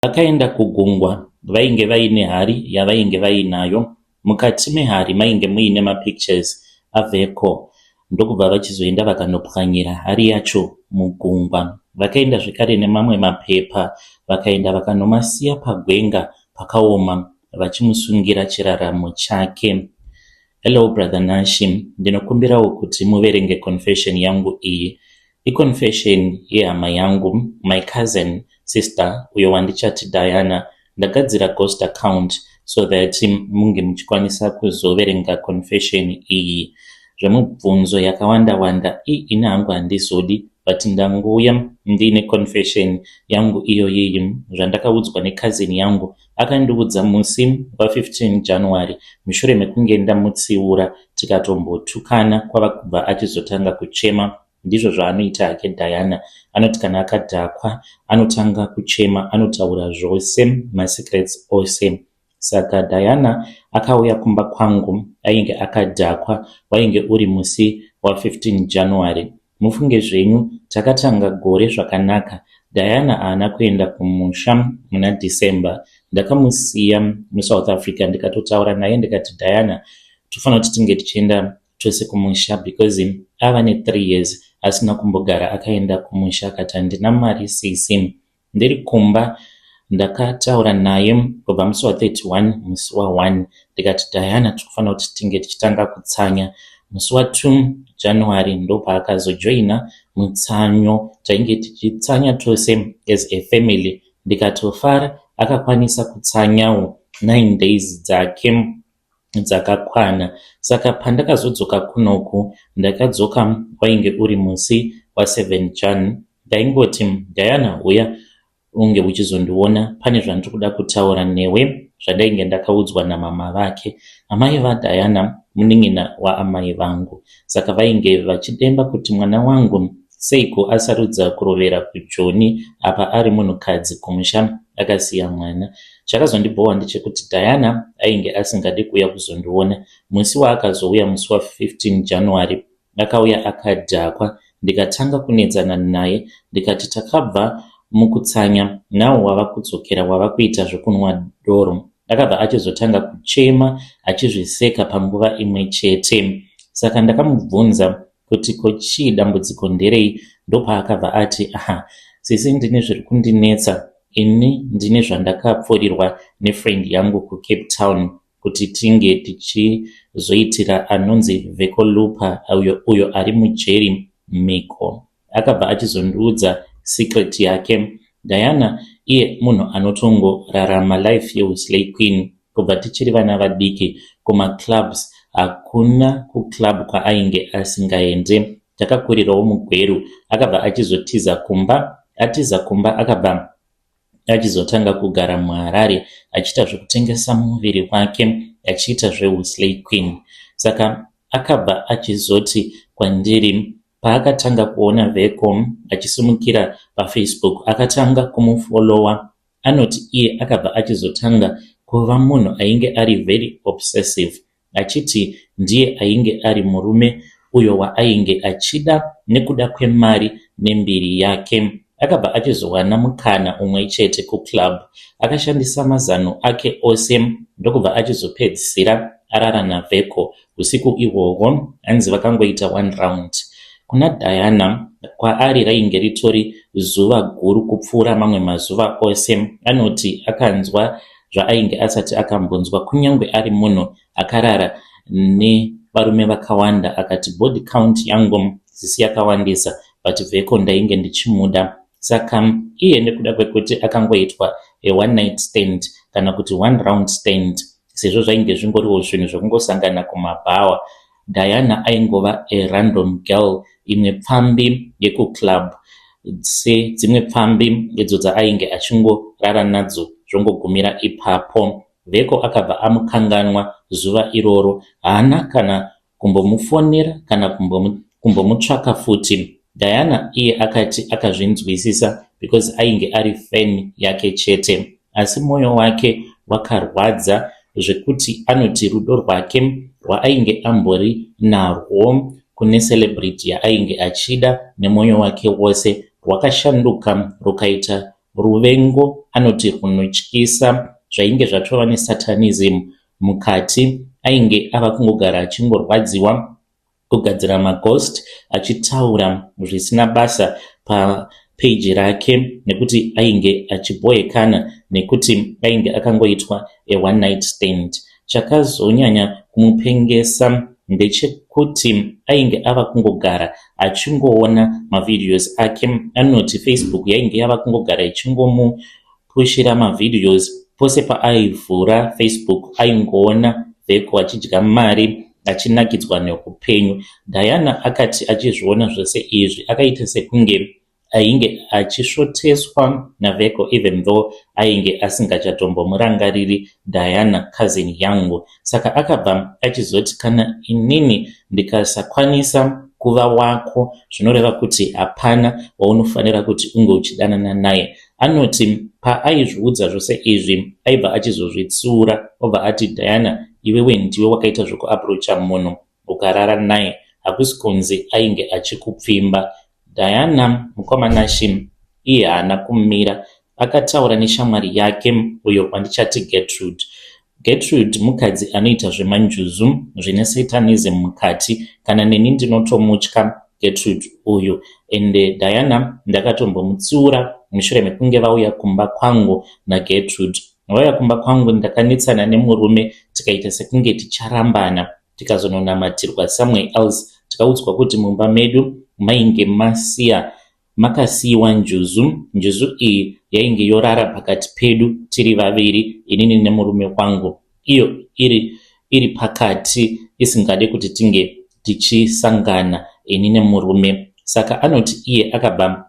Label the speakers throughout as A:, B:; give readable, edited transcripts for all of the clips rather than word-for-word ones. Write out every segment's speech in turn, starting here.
A: Vakaenda kugungwa vainge vaine hari yavainge vainayo. Mukati mehari mainge muine mapictures aVecco ndokubva vachizoenda vakanopwanyira hari yacho mugungwa. Vakaenda zvekare nemamwe mapepa vakaenda vakanomasiya pagwenga pakaoma vachimusungira chiraramo chake. Hello brother Nashy, ndinokumbirawo kuti muverenge confession yangu iyi. Iconfession yehama yangu, my cousin sister uyo wandichati Diana. Ndagadzira ghost account so that munge muchikwanisa kuzoverenga confession iyi. Zvemubvunzo yakawanda wanda ini hangu handizodi but ndangouya ndiine confession yangu iyoyiyi zvandakaudzwa necousin yangu. Akandiudza musi wa15 January mushure mekunge ndamutsiura tikatombotukana kwava kubva achizotanga kuchema. Ndizvo zvaanoita hake Diana. Anoti kana akadhakwa anotanga kuchema anotaura zvose masecrets ose. Saka Diana akauya kumba kwangu ainge akadhakwa wainge uri musi wa15 January. Mufunge zvenyu takatanga gore zvakanaka. Diana haana kuenda kumusha muna December. Ndakamusiya muSouth Africa ndikatotaura naye ndikati Diana tofanira kuti tinge tichienda tose kumusha because ava ne3 years asina kumbogara akaenda kumusha akati handina mari sisi. Ndiri kumba ndakataura naye kubva musi wa31 musi wa1 ndikati Diana tikufanira kuti tinge tichitanga kutsanya. Musi wa2 January ndopaakazojoina mutsanyo tainge tichitsanya tose as a family ndikatofara akakwanisa kutsanyawo 9 days dzake dzakakwana. Saka pandakazodzoka kunoku ndakadzoka wainge uri musi wa7 Jan. Ndaingoti Diana huya unge uchizondiona pane zvandiri kuda kutaura newe zvandainge ndakaudzwa namama vake. Amai vaDiana munin'ina waamai vangu. Saka vainge vachidemba kuti mwana wangu seiko asarudza kurovera kuJoni apa ari munhukadzi kumusha akasiya mwana. Chakazondibhowa ndechekuti Diana ainge asingadi kuuya kuzondiona. Musi waakazouya musi wa15 January akauya akadhakwa ndikatanga kunetsana naye ndikati takabva mukutsanya nawo wava kudzokera wava kuita zvekunwa doro. Akabva achizotanga kuchema achizviseka panguva imwe chete. Saka ndakamubvunza kuti ko chii dambudziko nderei ndopaakabva ati aha sisi ndine zviri kundinetsa ini ndine zvandakapfurirwa nefriend yangu kuCape Town kuti tinge tichizoitira anonzi Vecco Lupa uyo, uyo ari mujeri mhiko. Akabva achizondiudza secret yake. Diana iye munhu anotongorarama life yeuslay queen kubva tichiri vana vadiki kumaclubs hakuna kuclub kwaainge asingaende. Takakurirawo muGweru. Akabva achizotiza kumba. Atiza kumba akabva achizotanga kugara muHarare achiita zvekutengesa muviri wake achiita zveuslay queen. Saka akabva achizoti kwandiri paakatanga kuona Vecco achisimukira paFacebook akatanga kumufolowa. Anoti iye akabva achizotanga kuva munhu ainge ari very obsessive achiti ndiye ainge ari murume uyo waainge achida nekuda kwemari nembiri yake. Akabva achizowana mukana umwe chete kuclub. Akashandisa mazano ake ose ndokubva achizopedzisira arara naVecco usiku ihwohwo hanzi vakangoita one round. Kuna Diana kwaari rainge ritori zuva guru kupfuura mamwe mazuva ose. Anoti akanzwa zvaainge asati akambonzwa kunyange ari munhu akarara nevarume vakawanda akati body count yangu sisi yakawandisa but Vecco ndainge ndichimuda. Saka iye nekuda kwekuti akangoitwa a one night stand kana kuti one round stand sezvo zvainge zvingoriwo zvinhu zvekungosangana kumabhawa. Diana aingova a random girl imwe pfambi yekuclub sedzimwe pfambi idzo dzaainge achingorara nadzo zvongogumira ipapo. Vecco akabva amukanganwa zuva iroro. Haana kana kumbomufonera kana kumbomutsvaka futi. Diana iye akati akazvinzwisisa because ainge ari fan yake chete. Asi mwoyo wake wakarwadza zvekuti anoti rudo rwake rwaainge ambori narwo kune celebrity yaainge achida nemwoyo wake wose rwakashanduka rukaita Ruvengo anoti rwunotyisa zvainge zvatova nesatanism mukati. Ainge ava kungogara achingorwadziwa kugadzira maghost achitaura zvisina basa papeji rake nekuti ainge achibhohekana nekuti ainge akangoitwa a one night stand. Chakazonyanya kumupengesa ndechekuti ainge ava kungogara achingoona mavideos ake. Anoti Facebook yainge yava kungogara ichingomupushira mavideos. Pose paaivhura Facebook aingoona Vecco achidya mari achinakidzwa neupenyu. Diana akati achizviona zvose izvi akaita sekunge ainge achisvoteswa naVecco even though ainge asingachatombomurangariri Diana cousin yangu. Saka akabva achizoti kana inini ndikasakwanisa kuva wako zvinoreva kuti hapana waunofanira kuti unge uchidanana naye. Anoti paaizviudza zvose izvi aibva achizozvitsiura obva ati Diana iwewe ndiwe wakaita zvekuapproacha munhu ukarara naye hakusi kunzi ainge achikupfimba. Diana mukomanashi iye haana kumira akataura neshamwari yake uyo wandichati Gertrude. Gertrude mukadzi anoita zvemanjuzu zvine satanism mukati kana neni ndinotomutya Gertrude uyu ende Diana ndakatombomutsiura mushure mekunge vauya kumba kwangu naGertrude. Vauya kumba kwangu ndakanetsana nemurume tikaita sekunge ticharambana tikazononamatirwa somewhere else tikaudzwa kuti mumba medu mainge masiya makasiyiwa njuzu. Njuzu iyi yainge yorara pakati pedu tiri vaviri inini nemurume wangu iyo iri, iri pakati isingade kuti tinge tichisangana ini nemurume. Saka anoti iye akabva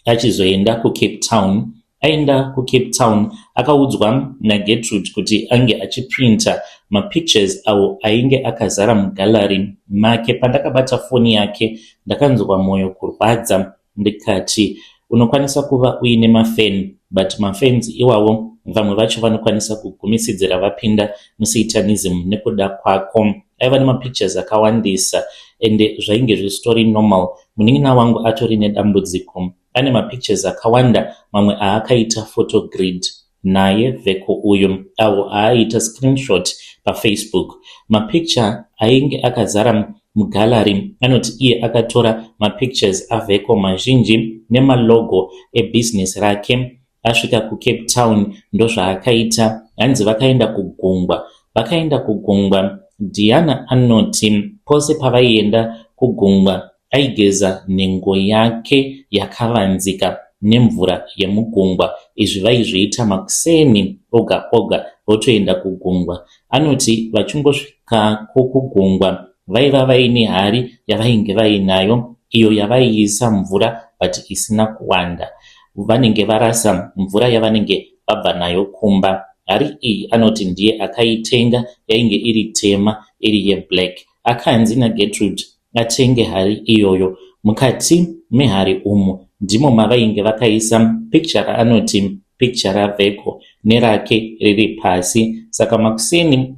A: achizoenda kuCape Town. Aenda kuCape Town akaudzwa naGertrude kuti ange achiprinta mapictures awo ainge akazara mugallery make. Pandakabata foni yake ndakanzwa mwoyo kurwadza ndikati unokwanisa kuva uine mafan but mafans iwawo vamwe vacho vanokwanisa kugumisidzira vapinda musatanism nekuda kwako. Aiva nemapictures akawandisa ende zvainge zvisitori normal. Munin'ina wangu atori nedambudziko ane mapictures akawanda mamwe aakaita photogrid naye Vecco uyu awo aaita screenshot paFacebook. Mapicture ainge akazara mugallery anoti iye akatora mapictures aVecco mazhinji nemalogo ebhizinesi rake asvika kuCape Town ndozvaakaita hanzi vakaenda kugungwa. Vakaenda kugungwa Diana anoti pose pavaienda kugungwa aigeza nhengo yake yakavanzika nemvura yemugungwa. Izvi vaizviita makuseni oga oga votoenda kugungwa. Anoti vachingosvikako kugungwa vaiva vaine hari yavainge vainayo iyo yavaiisa mvura but isina kuwanda. Vanenge varasa mvura yavanenge vabva nayo kumba. Hari iyi anoti ndiye akaitenga yainge iri tema iri yeblack. Akanzi naGertrude atenge hari iyoyo. Mukati mehari umu ndimo mavainge vakaisa picture raanoti picture raVecco nerake riri pasi. Saka makuseni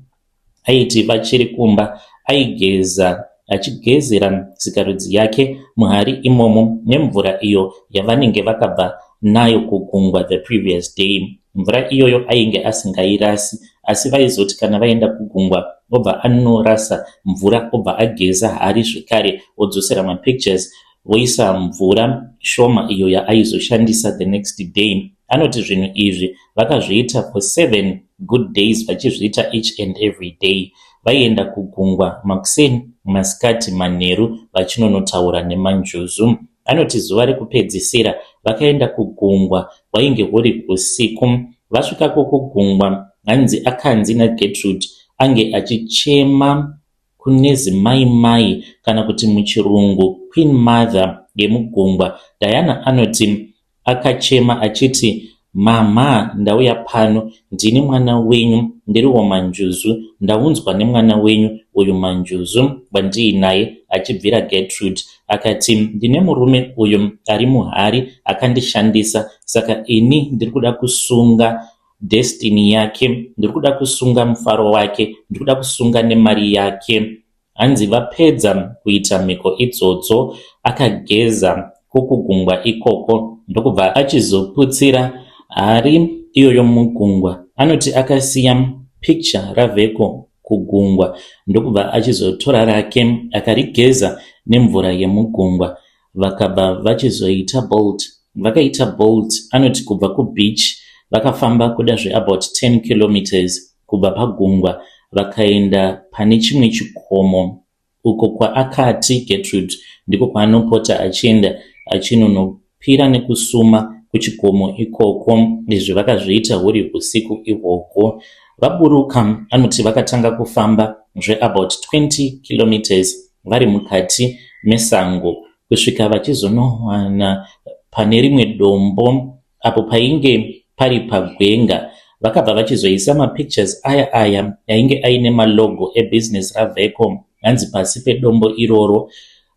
A: aiti vachiri kumba aigeza achigezera sikarudzi yake muhari imomo nemvura iyo yavanenge vakabva nayo kugungwa the previous day. Mvura iyoyo ainge asingairasi asi vaizoti kana vaenda kugungwa obva anorasa mvura obva ageza hari zvekare odzosera mapictures voisa mvura shoma iyo yaaizoshandisa the next day. Anoti zvinhu izvi vakazviita for 7 good days vachizviita each and every day. Vaienda kugungwa makuseni, masikati, manheru vachinonotaura nemanjuzu. Anoti zuva rekupedzisira vakaenda kugungwa hwainge huri usiku. Vasvikako kugungwa hanzi akanzi naGertrude ange achichema kune zimai mai kana kuti muchirungu queen mother yemugungwa. Diana anoti akachema achiti mama ndauya pano ndini mwana wenyu ndiriwo manjuzu ndaunzwa nemwana wenyu uyu manjuzu wandiinaye achibvira Gertrude akati ndine murume uyu ari muhari akandishandisa saka ini ndiri kuda kusunga destiny yake ndiri kuda kusunga mufaro wake ndiri kuda kusunga nemari yake. Hanzi vapedza kuita mhiko idzodzo akageza kukugungwa ikoko. Ndokubva achizoputsira hari iyoyo mugungwa. Anoti akasiya picture raVheko kugungwa ndokubva achizotora rake akarigeza nemvura yemugungwa. Vakabva vachizoita bolt. Vakaita bolt anoti kubva kubeach vakafamba kuda zveabout 10 kilometres kubva pagungwa vakaenda pane chimwe chikomo uko kwaakati Gertrude ndiko kwaanopota achienda achinonopira nekusuma kuchikomo ikoko. Izvi vakazviita huri usiku ihwohwo. Vaburuka anoti vakatanga kufamba zveabout 20 kilometres vari mukati mesango kusvika vachizonowana pane rimwe dombo apo painge pari pagwenga. Vakabva vachizoisa mapictures aya aya ainge aine malogo ebhizinesi raVheko hanzi pasi pedombo iroro.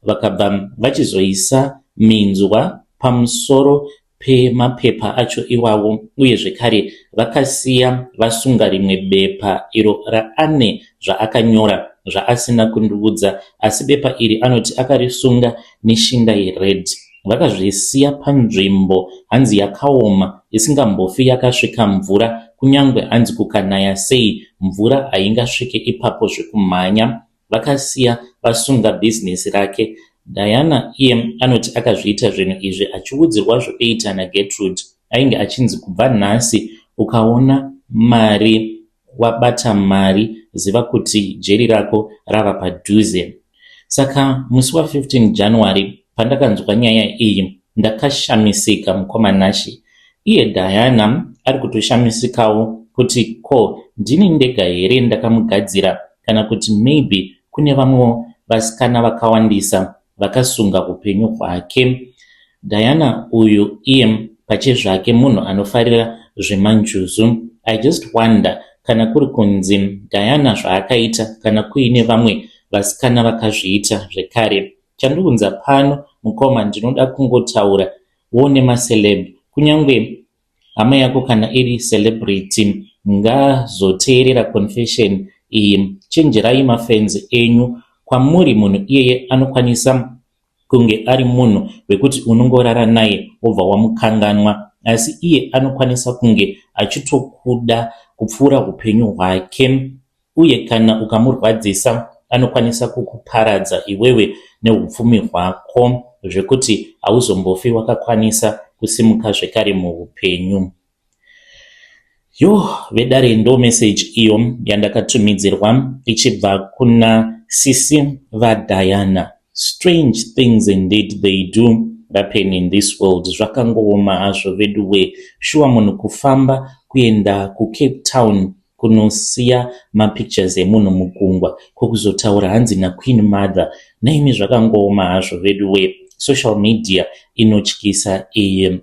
A: Vakabva vachizoisa minzwa pamusoro pemapepa acho iwawo uye zvekare vakasiya vasunga rimwe bepa iro raane zvaakanyora zvaasina kundiudza asi bepa iri anoti akarisunga neshinda yered. Vakazvisiya panzvimbo hanzi yakaoma isingambofi yakasvika mvura kunyangwe hanzi kukanaya sei mvura haingasvike ipapo zvekumhanya. Vakasiya vasunga bhizinesi rake. Diana iye anoti akazviita zvinhu izvi achiudzirwa zvekuita naGertrude. Ainge achinzi kubva nhasi ukaona mari wabata mari ziva kuti jeri rako rava padhuze. Saka musi wa15 January pandakanzwa nyaya iyi ndakashamisika mukoma Nashe. Iye Diana ari kutoshamisikawo kuti ko ndini ndega here ndakamugadzira kana kuti maybe kune vamwewo vasikana vakawandisa vakasunga upenyu hwake. Diana uyu iye pachezvake munhu anofarira zvemanjuzu. I just wonder kana kuri kunzi Diana zvaakaita kana kuine vamwe vasikana vakazviita zvekare. Chandiunza pano mukoma ndinoda kungotaura wo nemaceleb kunyange hama yako kana iri celebrity ngazoteerera confession iyi. Chenjerai mafans enyu kwamuri munhu iyeye anokwanisa kunge ari munhu wekuti unongorara naye wobva wamukanganwa asi iye anokwanisa kunge achitokuda kupfuura upenyu hwake uye kana ukamurwadzisa anokwanisa kukuparadza iwewe neupfumi hwako zvekuti hauzombofi wakakwanisa kusimuka zvekare muupenyu. Yo vedare ndo message iyo yandakatumidzirwa ichibva kuna sisi vaDiana. Strange things indeed they do happen in this world. Zvakangooma hazvo veduwe. Shuwa munhu kufamba kuenda kuCape Town kunosiya mapictures emunhu mugungwa kwokuzotaura hanzi naQueen Mother. Naimi zvakangooma hazvo veduwe. Social media inotyisa iyi.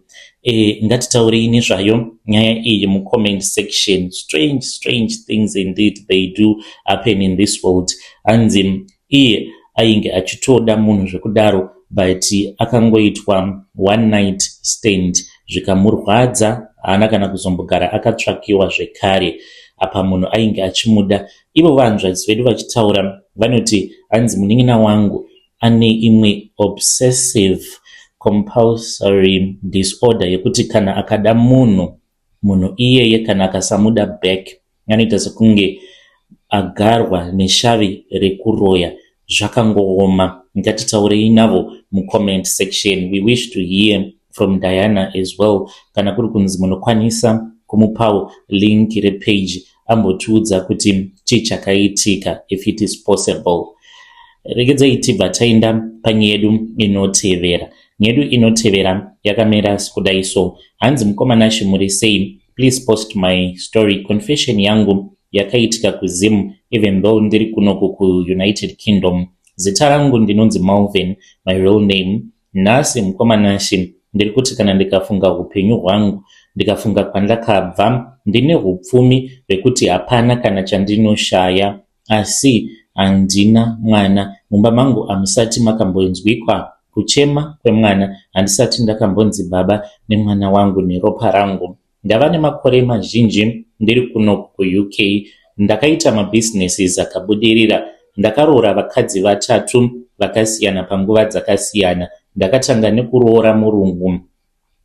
A: Ngatitaurei nezvayo nyaya iyi mucomment section. Strange, strange things indeed they do happen in this world. Hanzi iye ainge achitoda munhu zvekudaro but akangoitwa one night stand zvikamurwadza haana kana kuzombogara akatsvakiwa zvekare. Apa munhu ainge achimuda. Ivo vanzvadzi vedu vachitaura vanoti hanzi munin'ina wangu ane imwe obsessive compulsory disorder yekuti kana akada munhu munhu iyeye kana akasamuda back anoita sekunge agarwa neshavi rekuroya. Zvakangooma. Ngatitaurei navo mucomment section. We wish to hear from Diana as well. Kana kuri kunzi munokwanisa kumupawo link repage ambotiudza kuti chii chakaitika if it is possible. Regedzai tibva taenda panyaya yedu inotevera. Nyaya yedu inotevera yakamira kudai so. Hanzi mukoma Nashe muri sei? Please post my story. Confession yangu yakaitika kuZim even though ndiri kunoku kuUnited Kingdom. Zita rangu ndinonzi Malvin, my real name. Nhasi mukoma Nashe ndiri kuti kana ndikafunga upenyu hwangu ndikafunga kwandakabva ndine upfumi hwekuti hapana kana chandinoshaya asi handina mwana. Mumba mangu hamusati makambonzwikwa kuchema kwemwana. Handisati ndakambonzi baba nemwana wangu neropa rangu. Ndava nemakore mazhinji ndiri kuno kuUK. Ndakaita mabhizinesis akabudirira. Ndakaroora vakadzi vatatu vakasiyana panguva dzakasiyana. Ndakatanga nekuroora murungu.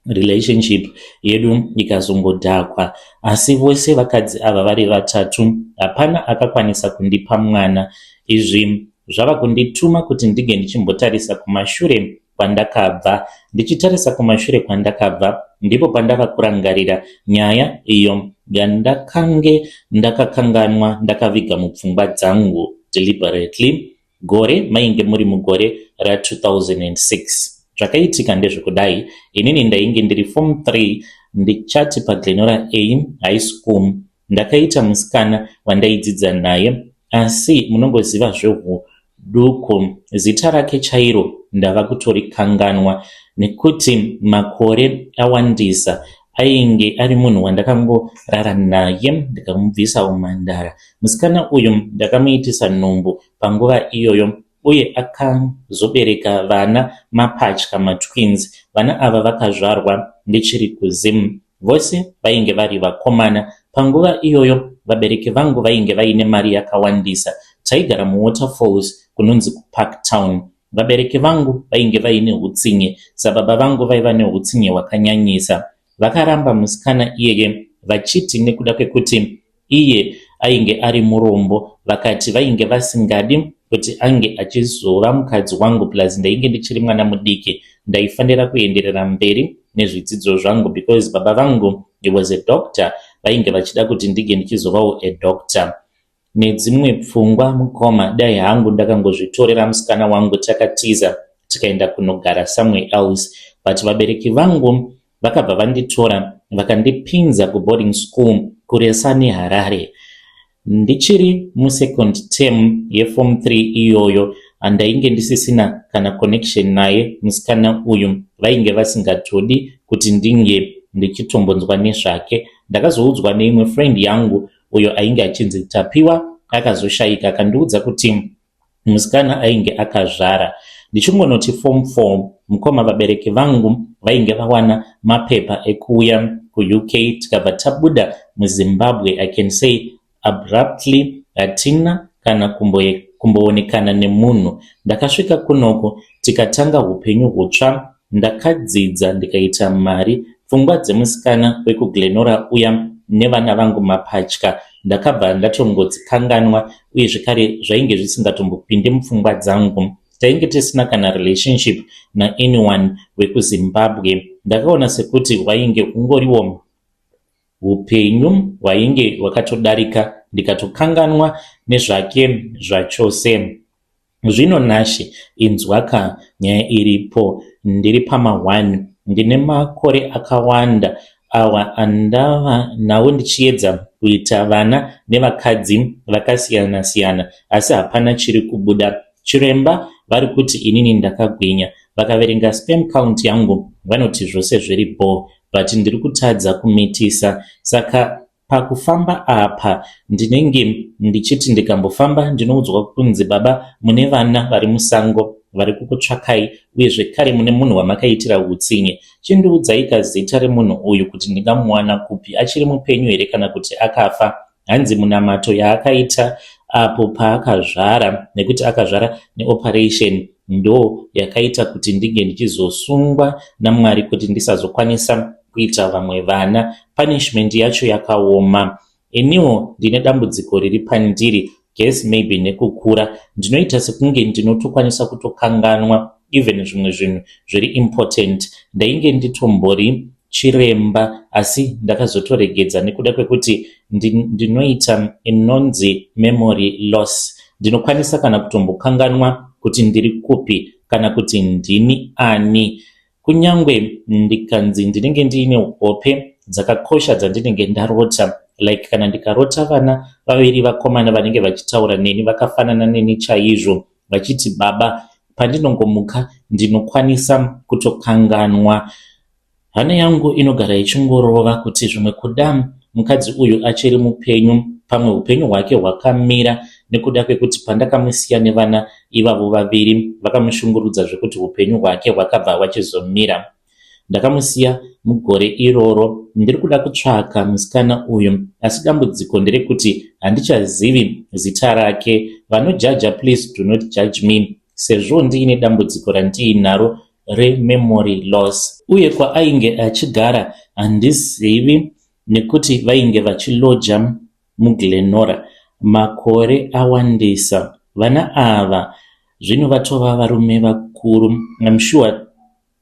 A: Relationship yedu ikazongodhakwa asi vose vakadzi ava vari vatatu hapana akakwanisa kundipa mwana. Izvi zvava kundituma kuti ndinge ndichimbotarisa kumashure kwandakabva. Ndichitarisa kumashure kwandakabva ndipo pandava kurangarira nyaya iyo yandakange ndakakanganwa ndakaviga mupfungwa dzangu deliberately. Gore mainge muri mugore ra2006. Zvakaitika ndezvekudai, inini ndainge ndiri form 3 ndichati paGlenora A High School. Ndakaita musikana wandaidzidza naye asi munongoziva zvehuduku, zita rake chairo ndava kutorikanganwa nekuti makore awandisa. Ainge ari munhu wandakangorara naye ndikamubvisa umhandara. Musikana uyu ndakamuitisa nhumbu panguva iyoyo uye akazobereka vana mapatya matwins. Vana ava vakazvarwa ndichiri kuZim. Vose vainge vari vakomana. Panguva iyoyo vabereki vangu vainge vaine mari yakawandisa. Taigara muWaterfalls kunonzi kuPark Town. Vabereki vangu vainge vaine hutsinye sababa vangu vaiva nehutsinye hwakanyanyisa. Vakaramba musikana iyeye vachiti nekuda kwekuti iye ainge ari murombo vakati vainge vasingadi kuti ange achizova mukadzi wangu plus ndainge ndichiri mwana mudiki ndaifanira kuenderera mberi nezvidzidzo zvangu because baba vangu he was a doctor vainge vachida kuti ndinge ndichizovawo a doctor. Nedzimwe pfungwa mukoma dai hangu ndakangozvitorera musikana wangu takatiza tikaenda kunogara somewhere else but vabereki vangu vakabva vanditora vakandipinza kuboarding school kuresa neHarare. Ndichiri musecond term yeform 3 iyoyo handainge ndisisina kana connection naye musikana uyu vainge vasingatodi kuti ndinge ndichitombonzwa nezvake. Ndakazoudzwa neimwe friend yangu uyo ainge achinzi Tapiwa akazoshayika akandiudza kuti musikana ainge akazvara. Ndichingonoti form 4 mukoma vabereki vangu vainge vawana mapepa ekuuya kuUK tikabva tabuda muZimbabwe I can say abruptly hatina kana kumboonekana nemunhu. Ndakasvika kunoko tikatanga hupenyu hutsva ndakadzidza ndikaita mari. Pfungwa dzemusikana wekuGlenora uya nevana vangu mapatya ndakabva ndatongodzikanganwa uye zvekare zvainge zvisingatombopindi mupfungwa dzangu. Tainge tisina kana relationship naanyone wekuZimbabwe. Ndakaona sekuti hwainge hungoriwo hupenyu hwainge hwakatodarika ndikatokanganwa nezvake zvachose. Zvino Nashe inzwaka nyaya iripo ndiri pama1 ndine makore akawanda awa andava nawo ndichiedza kuita vana nevakadzi vakasiyana siyana asi hapana chiri kubuda. Chiremba vari kuti inini ndakagwinya. Vakaverenga sperm count yangu vanoti zvose zviri bho but ndiri kutadza kumitisa saka pakufamba apa ndinenge ndichiti ndikambofamba ndinoudzwa kunzi baba mune vana vari musango vari kukutsvakai uye zvekare mune munhu wamakaitira utsinye. Chindiudzai kazita remunhu uyu kuti ndingamuwana kupi achiri mupenyu here kana kuti akafa. Hanzi munamato yaakaita apo paakazvara nekuti akazvara neoperation ndo yakaita kuti ndinge ndichizosungwa naMwari kuti ndisazokwanisa kuita vamwe vana. Punishment yacho yakaoma. Iniwo ndine dambudziko riri pandiri guess maybe nekukura ndinoita sekunge ndinotokwanisa kutokanganwa even zvimwe zvinhu zviri important. Ndainge nditombori chiremba asi ndakazotoregedza nekuda kwekuti ndinoita inonzi memory loss. Ndinokwanisa kana kutombokanganwa kuti ndiri kupi kana kuti ndini ani. Kunyangwe ndikanzi ndinenge ndiine hope dzakakosha dzandinenge ndarota like kana ndikarota vana vaviri vakomana vanenge vachitaura neni vakafanana neni chaizvo vachiti baba pandinongomuka ndinokwanisa kutokanganwa. Hana yangu inogara ichingorova kuti zvimwe kuda mukadzi uyu achiri mupenyu pamwe upenyu hwake hwakamira nekuda kwekuti pandakamusiya nevana ivavo vaviri vakamushungurudza zvekuti upenyu hwake hwakabva hwachizomira. Ndakamusiya mugore iroro ndiri kuda kutsvaka musikana uyu asi dambudziko nderekuti handichazivi zita rake. Vanojaja please do not judge me sezvo ndiine dambudziko randiinaro. rememory loss. Uye kwaainge achigara handizivi nekuti vainge vachiloja muGlenora makore awandisa. Vana ava zvino vatova varume vakuru, I'm sure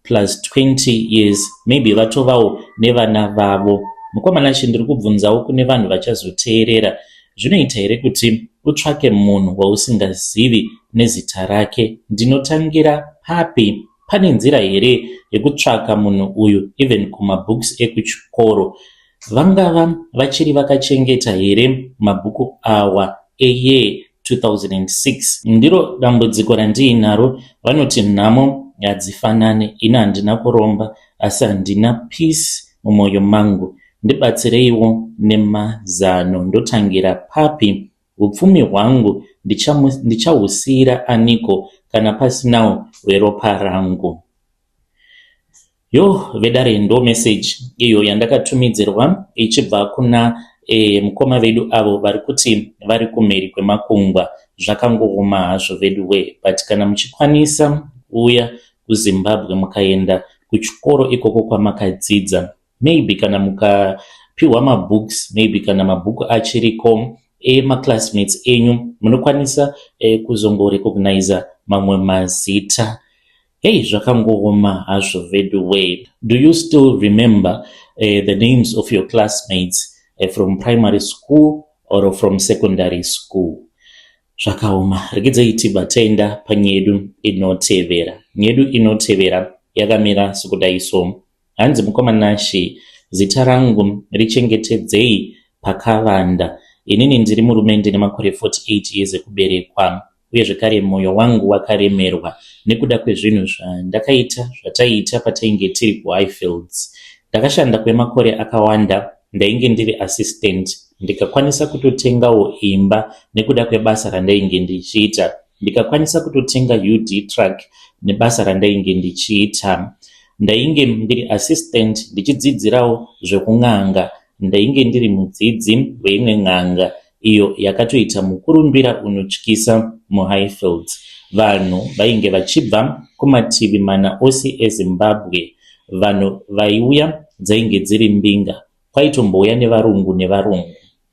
A: plus 20 years, maybe vatovawo nevana vavo. Mukoma Nashe, ndiri kubvunzawo kune vanhu vachazoteerera, zvinoita here kuti utsvake munhu wausingazivi nezita rake? Ndinotangira papi? Pane nzira here yekutsvaka munhu uyu, even kumabooks ekuchikoro? Vangava vachiri vakachengeta here mabhuku awa eyear 2006? Ndiro dambudziko randiinaro. Vanoti nhamo hadzifanani. Ini handina kuromba, asi handina peace mumwoyo mangu. Ndibatsireiwo nemazano, ndotangira papi? Upfumi hwangu ndichahusiyira aniko kana pasinawo weropa rangu? Yo vedare, ndo message iyo yandakatumidzirwa ichibva kuna mukoma vedu avo vari kuti vari kumhiri kwemakungwa. Zvakangooma hazvo vedu we, but kana muchikwanisa uya kuZimbabwe, mukaenda kuchikoro ikoko kwamakadzidza, maybe kana mukapiwa mabooks, maybe kana mabhuku achiriko emaclassmates enyu, munokwanisa kuzongorecogniza mamwe mazita. Hei, zvakangooma hazvo vedu we. Do you still remember the names of your classmates from primary school or from secondary school? Zvakaoma. Regedzai tibva taenda panyedu inotevera. Nyedu inotevera yakamira sekudai so. Hanzi, "Mukoma Nashe, zita rangu richengetedzei pakavanda. Inini ndiri murume, ndine makore 48 years ekuberekwa, uye zvekare mwoyo wangu wakaremerwa nekuda kwezvinhu zvandakaita, zvataiita patainge tiri kuHighfields. Ndakashanda kwemakore akawanda, ndainge ndiri assistant, ndikakwanisa kutotengawo imba nekuda kwebasa randainge ndichiita, ndikakwanisa kutotenga UD truck nebasa randainge ndichiita. Ndainge ndiri assistant ndichidzidzirawo zvekun'anga. Ndainge ndiri mudzidzi weimwe n'anga iyo yakatoita mukurumbira unotyisa muHighfields. Vanhu vainge vachibva kumativi mana ose eZimbabwe. Vanhu vaiuya dzainge dziri mbinga, kwaitombouya nevarungu nevarungu,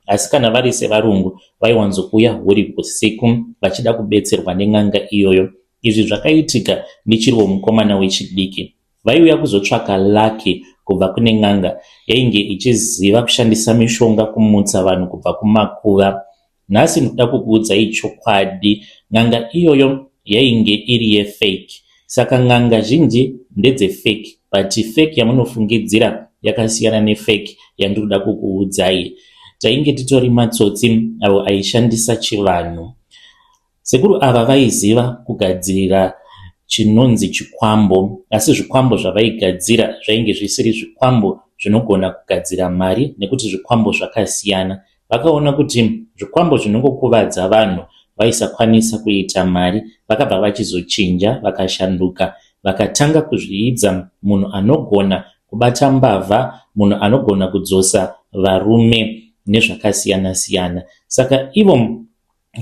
A: asi kana vari sevarungu vaiwanzokuuya huri usiku vachida kubetserwa nen'anga iyoyo. Izvi zvakaitika ndichiriwo mukomana wechidiki. Vaiuya kuzotsvaka lucky kubva kune n'anga yainge ichiziva kushandisa mishonga kumutsa vanhu kubva kumakuva. Nhasi ndinoda kukuudzai chokwadi, n'anga iyoyo yainge iri yefake. Saka n'anga zhinji ndedzefake, but fake yamunofungidzira yakasiyana nefake yandinoda kukuudzai. Tainge titori matsotsi avo aishandisa chivanhu. Sekuru ava vaiziva kugadzira chinonzi chikwambo, asi zvikwambo zvavaigadzira zvainge zvisiri zvikwambo zvinogona kugadzira mari, nekuti zvikwambo zvakasiyana. Vakaona kuti zvikwambo zvinongokuvadza vanhu vaisakwanisa kuita mari, vakabva vachizochinja, vakashanduka, vakatanga kuzviidza munhu anogona kubata mbavha, munhu anogona kudzosa varume nezvakasiyana-siyana. Saka ivo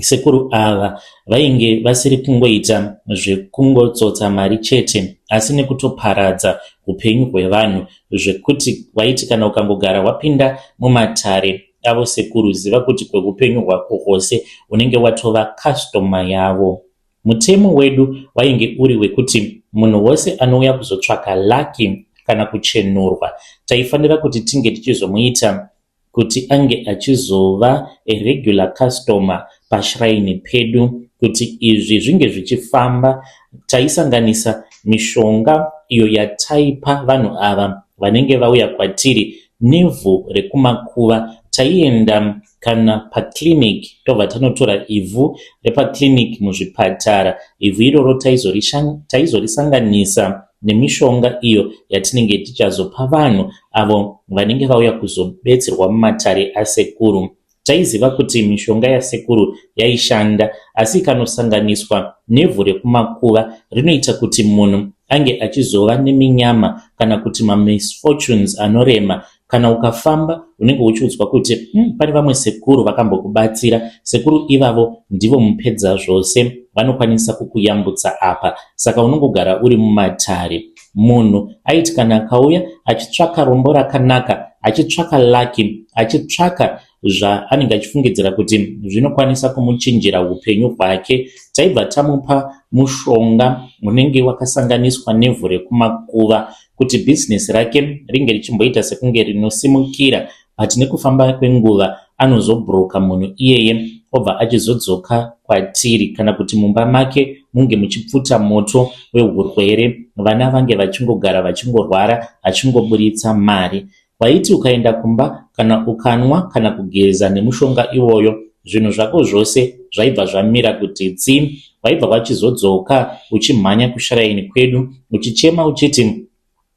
A: sekuru ava vainge vasiri kungoita zvekungotsotsa mari chete, asi nekutoparadza upenyu hwevanhu, zvekuti vaiti kana ukangogara wapinda mumatare avo sekuru, ziva kuti kweupenyu hwako hwose unenge watova customer yavo. Mutemo wedu wainge uri wekuti munhu wose anouya kuzotsvaka lucky kana kuchenurwa, taifanira kuti tinge tichizomuita kuti ange achizova aregular customer pashrine pedu. Kuti izvi zvinge zvichifamba, taisanganisa mishonga iyo yataipa vanhu ava vanenge vauya kwatiri nevhu rekumakuva. Taienda kana paclinic, tobva tanotora ivhu repaclinic muzvipatara. Ivhu iroro taizorisanganisa nemishonga iyo yatinenge tichazopa vanhu avo vanenge vauya kuzobetserwa mumatare asekuru. Taiziva kuti mishonga yasekuru yaishanda, asi ikanosanganiswa nevhu rekumakuva rinoita kuti munhu ange achizova neminyama kana kuti mamisfortunes anorema. Kana ukafamba unenge uchiudzwa kuti pane vamwe sekuru vakambokubatsira. Sekuru ivavo ndivo mupedza zvose, vanokwanisa kukuyambutsa apa. Saka unongogara uri mumatare. Munhu aiti kana akauya achitsvaka rombo rakanaka, achitsvaka lucky, achitsvaka zvaanenge achifungidzira kuti zvinokwanisa kumuchinjira upenyu hwake, taibva tamupa mushonga unenge wakasanganiswa nevhu rekumakuva kuti bhizinesi rake ringe richimboita sekunge rinosimukira, but nekufamba kwenguva anozobhuroka munhu iyeye, obva achizodzoka kwatiri, kana kuti mumba make munge muchipfuta moto wehurwere, vana vange vachingogara vachingorwara, achingoburitsa mari. Waiti ukaenda kumba, kana ukanwa kana kugeza nemushonga iwoyo, zvinhu zvako zvose zvaibva zvamira kuti tsi. Waibva wachizodzoka uchimhanya kusharaini kwedu uchichema uchiti,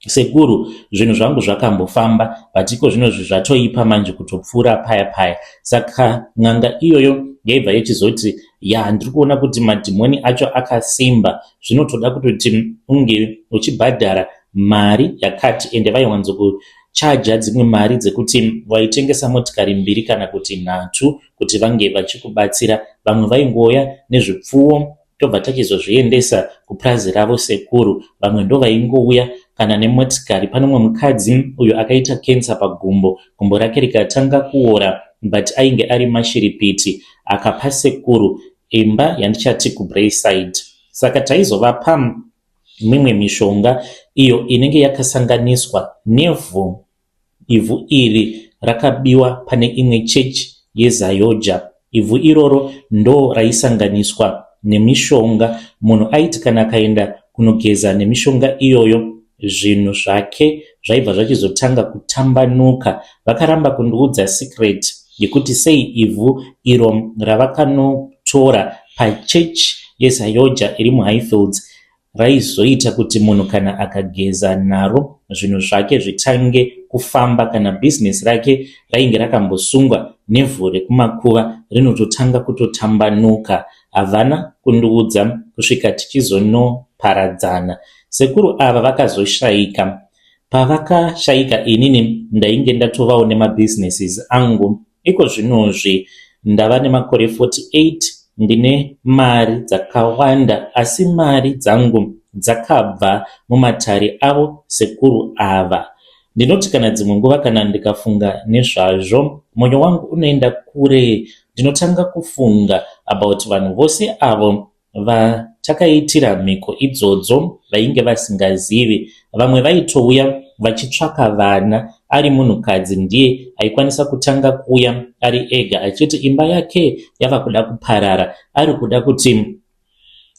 A: "Sekuru, zvinhu zvangu zvakambofamba, but iko zvinozvi zvatoipa manje kutopfuura paya paya." Saka n'anga iyoyo yaibva yechizoti, "Ya, ndiri kuona kuti madhimoni acho akasimba, zvinotoda kutoti unge uchibhadhara mari yakati." Ende vaiwanzokuchaja dzimwe mari dzekuti waitengesa motikari mbiri kana kuti nhatu kuti vange vachikubatsira. Vamwe vaingouya nezvipfuwo, tobva tachizozviendesa kupurazi ravo sekuru. Vamwe ndo vaingouya kana nemotikari. Pane mumwe mukadzi uyo akaita kensa pagumbo, gumbo rake rikatanga kuora, but ainge ari mashiripiti, akapa sekuru imba yandichati kuBraeside. Saka taizovapa mimwe mishonga iyo inenge yakasanganiswa nevhu. Ivhu iri rakabiwa pane imwe chechi yeZayoja. Ivhu iroro ndo raisanganiswa nemishonga. Munhu aiti kana akaenda kunogeza nemishonga iyoyo, zvinhu zvake zvaibva zvachizotanga kutambanuka. Vakaramba kundiudza secret yekuti sei ivhu iro ravakanotora pachechi yeZayoja iri muHighfields raizoita kuti munhu kana akageza naro zvinhu zvake zvitange kufamba, kana bhizinesi rake rainge rakambosungwa nevhu rekumakuva rinototanga kutotambanuka. Havana kundiudza kusvika tichizonoparadzana. Sekuru ava vakazoshayika. Pavakashayika, inini ndainge ndatovawo nemabhizinesis angu. Iko zvinozvi ndava nemakore 48, ndine mari dzakawanda, asi mari dzangu dzakabva mumatare avo sekuru ava. Ndinoti kana dzimwe nguva kana ndikafunga nezvazvo, mwoyo wangu unoenda kure. Ndinotanga kufunga about vanhu vose avo vatakaitira mhiko idzodzo vainge vasingazivi. Vamwe vaitouya vachitsvaka vana. Ari munhukadzi ndiye aikwanisa kutanga kuuya ari ega achiti imba yake yava kuda kuparara, ari kuda kuti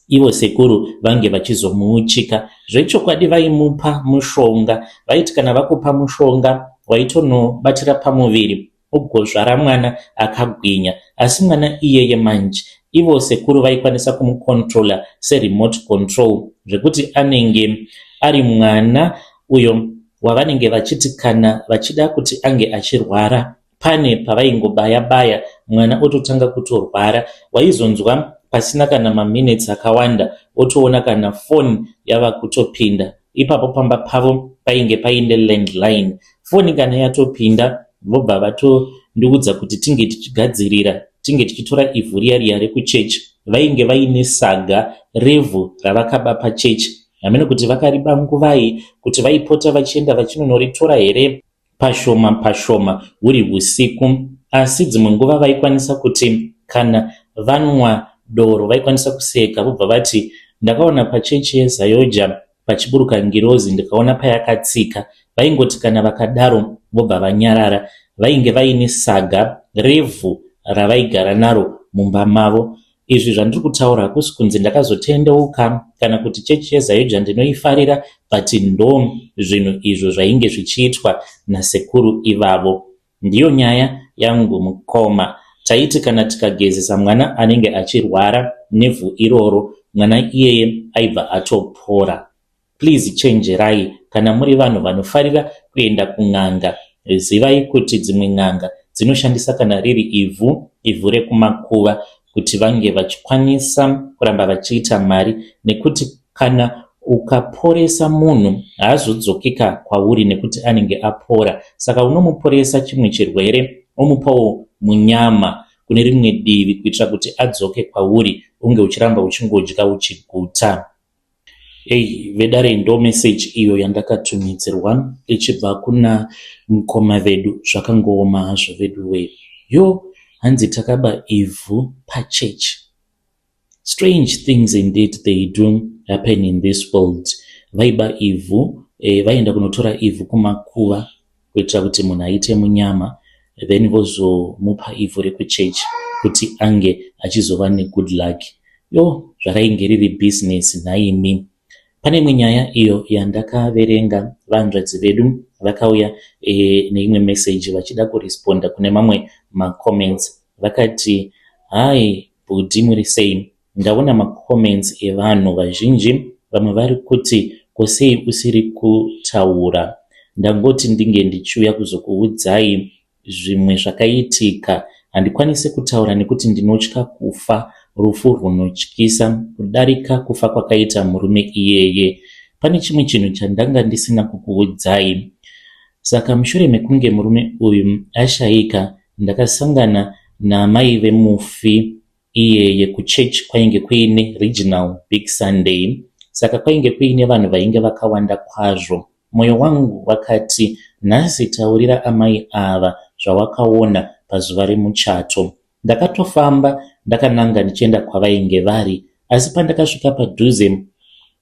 A: ivo sekuru vange vachizomuuchika. Zvechokwadi vaimupa mushonga. Vaiti kana vakupa mushonga, waitonobatira pamuviri, ugozvara mwana akagwinya. Asi mwana iyeye manje, ivo sekuru vaikwanisa kumucontrola seremote control, zvekuti anenge ari mwana uyo wavanenge vachiti kana vachida kuti ange achirwara, pane pavaingobaya baya, mwana ototanga kutorwara. Waizonzwa pasina kana maminitsi akawanda, otoona kana foni yava kutopinda. Ipapo pamba pavo painge paine landline. Foni kana yatopinda, vobva vatondiudza kuti tinge tichigadzirira, tinge tichitora ivhu riya riya rekuchechi. Vainge vaine saga revhu ravakaba pachechi. Hameno kuti vakariba nguvai, kuti vaipota vachienda vachinonoritora here pashoma pashoma huri usiku. Asi dzimwe nguva vaikwanisa kuti kana vanwa doro, vaikwanisa kuseka, vobva vati, "Ndakaona pachechi yeZayoja pachiburuka ngirozi, ndikaona payakatsika." Vaingoti kana vakadaro vobva vanyarara. Vainge vaine saga revhu ravaigara naro mumba mavo. Izvi zvandiri kutaura hakusi kunzi ndakazotendeuka kana kuti chechi yeZayoja ndinoifarira, but ndo zvinhu izvo zvainge zvichiitwa nasekuru ivavo. Ndiyo nyaya yangu, mukoma. Taiti kana tikagezesa mwana anenge achirwara nevhu iroro, mwana iyeye aibva atopora. Please chenjerai kana muri vanhu vanofarira kuenda kun'anga. Zivai kuti dzimwe n'anga dzinoshandisa kana riri ivhu, ivhu rekumakuva, kuti vange vachikwanisa kuramba vachiita mari, nekuti kana Ukaporesa munhu haazodzokika kwauri nekuti anenge apora. Saka unomuporesa chimwe chirwere omupawo munyama kune rimwe divi kuitira kuti adzoke kwauri unge uchiramba uchingodya uchiguta. Hey, vedare ndo message iyo yandakatumidzirwa ichibva kuna mukoma vedu. Zvakangooma hazvo veduwee. Yo, hanzi takaba ivhu pachechi. Strange things indeed they do happen in this world. Vaiba ivhu, eh, vaienda kunotora ivhu kumakuva kuitira kuti munhu aite munyama then vozomupa ivhu rekuchechi kuti ange achizova negood luck. Yo, zvarainge riri business nhaimi. Pane imwe nyaya iyo yandakaverenga vahanzvadzi vedu vakauya e, neimwe message vachida kuresponda kune mamwe macomments vakati hi bhudhi muri sei ndaona macomments evanhu vazhinji vamwe vari kuti ko sei usiri kutaura ndangoti ndinge ndichiuya kuzokuudzai zvimwe zvakaitika handikwanisi kutaura nekuti ndinotya kufa rufu runotyisa kudarika kufa kwakaita murume iyeye pane chimwe chinhu chandanga ndisina kukuudzai saka mushure mekunge murume uyu ashaika ndakasangana naamai vemufi iyeye kuchechi kwainge kuine regional big Sunday saka kwainge kuine vanhu vainge vakawanda kwazvo mwoyo wangu wakati nhasi taurira amai ava zvawakaona pazuva remuchato ndakatofamba ndakananga ndichienda kwavainge vari asi pandakasvika padhuze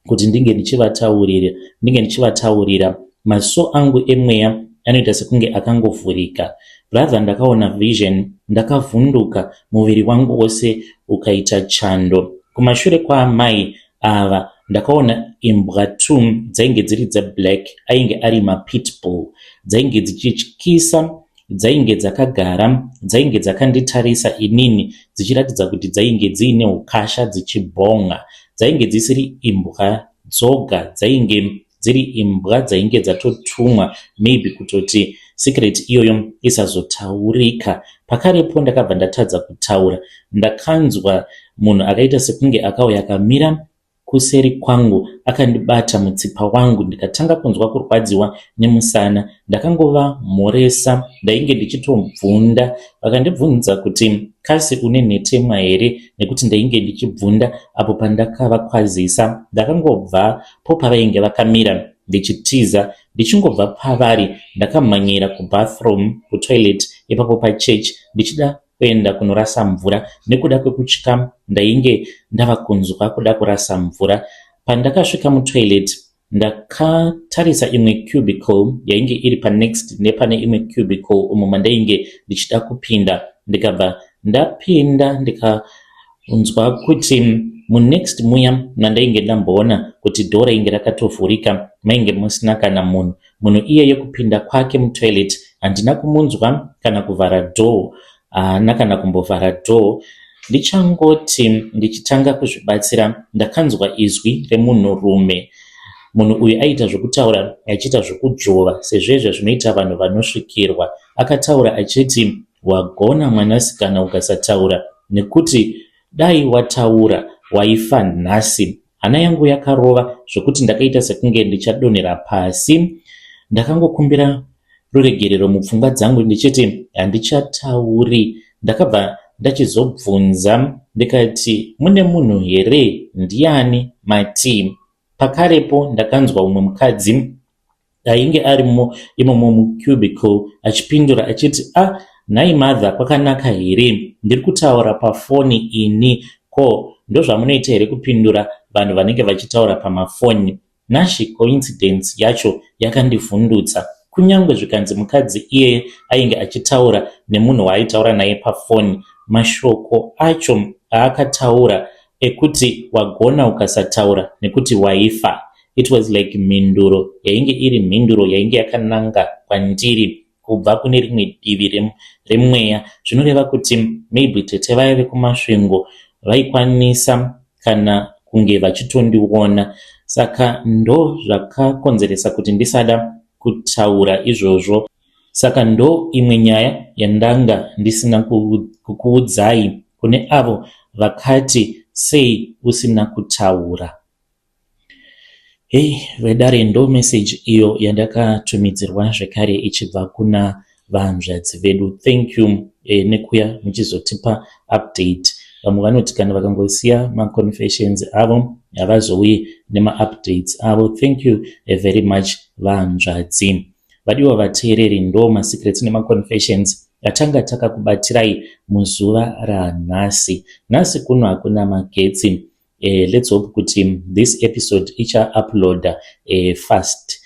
A: kuti ndinge ndichivataurira ndinge ndichivataurira maziso angu emweya anoita sekunge akangovhurika brother ndakaona vision ndakavhunduka muviri wangu wose ukaita chando kumashure kwaamai ava ndakaona imbwa two dzainge dziri dzeblack ainge ari mapitbull dzainge dzichityisa dzainge dzakagara dzainge dzakanditarisa inini dzichiratidza kuti dzainge dziine ukasha dzichibhonga dzainge dzisiri imbwa dzoga dzainge dziri imbwa dzainge dzatotumwa maybe kutoti secret iyoyo isazotaurika pakarepo ndakabva ndatadza kutaura ndakanzwa munhu akaita sekunge akauya akamira kuseri kwangu akandibata mutsipa wangu ndikatanga kunzwa kurwadziwa nemusana ndakangovamhoresa ndainge ndichitobvunda vakandibvunza kuti kasi une nhetemwa here nekuti ndainge ndichibvunda apo pandakavakwazisa ndakangobva po pavainge vakamira ndichitiza ndichingobva pavari ndakamhanyira kubathroom kutoilet ipapo pachechi ndichida kuenda kunorasa mvura nekuda kwekutya ndainge ndava kunzwa kuda kurasa mvura pandakasvika mutoilet ndakatarisa imwe cubicle yainge iri panext nepane imwe cubicle umo mandainge ndichida kupinda ndikabva ndapinda ndikanzwa kuti munext muya mandainge ndamboona kuti dhoo rainge rakatovhurika mainge musina kana munhu munhu iyeye kupinda kwake mutoilet handina kumunzwa kana kuvhara dhoo haana kana kumbovhara dhoo ndichangoti ndichitanga kuzvibatsira ndakanzwa izwi remunhurume munhu uyu aiita zvekutaura achiita zvekudzvova sezvezvo zvinoita vanhu vanosvikirwa akataura achiti wagona mwanasikana ukasataura nekuti dai wataura waifa nhasi hana yangu yakarova zvokuti ndakaita sekunge ndichadonhera pasi ndakangokumbira ruregerero mupfungwa dzangu ndichiti handichatauri ndakabva ndachizobvunza ndikati mune munhu here ndiani mati pakarepo ndakanzwa umwe mukadzi ainge arimo imomo mucubicle achipindura achiti a ah, nhai mother kwakanaka here ndiri kutaura pafoni ini ko ndozvamunoita here kupindura vanhu vanenge vachitaura pamafoni Nashi coincidence yacho yakandivhundutsa kunyange zvikanzi mukadzi iyeye ainge achitaura nemunhu waaitaura naye pafoni mashoko acho aakataura ekuti wagona ukasataura nekuti waifa it was like mhinduro yainge iri mhinduro yainge yakananga kwandiri kubva kune rimwe divi remweya zvinoreva kuti maybe tete vaya vekumasvingo vaikwanisa kana kunge vachitondiona saka ndo zvakakonzeresa kuti ndisada kutaura izvozvo saka ndo imwe nyaya yandanga ndisina kukuudzai kune avo vakati sei usina kutaura. Hei vedare, ndo message iyo yandakatumidzirwa zvekare ichibva kuna vahanzvadzi vedu. Thank you nekuya muchizotipa update. Vamwe vanoti kana vakangosiya maconfessions avo, havazouyi nemaupdates avo. Thank you very much, vahanzvadzi. Vadiwa vateereri, ndo masecrets nemaconfessions atanga takakubatirai muzuva ranhasi. Nhasi kuno hakuna magetsi. Let's hope kuti this episode ichauploada fast.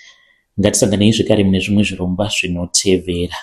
A: Ngatisanganei zvekare mune zvimwe zvirongwa zvinotevera.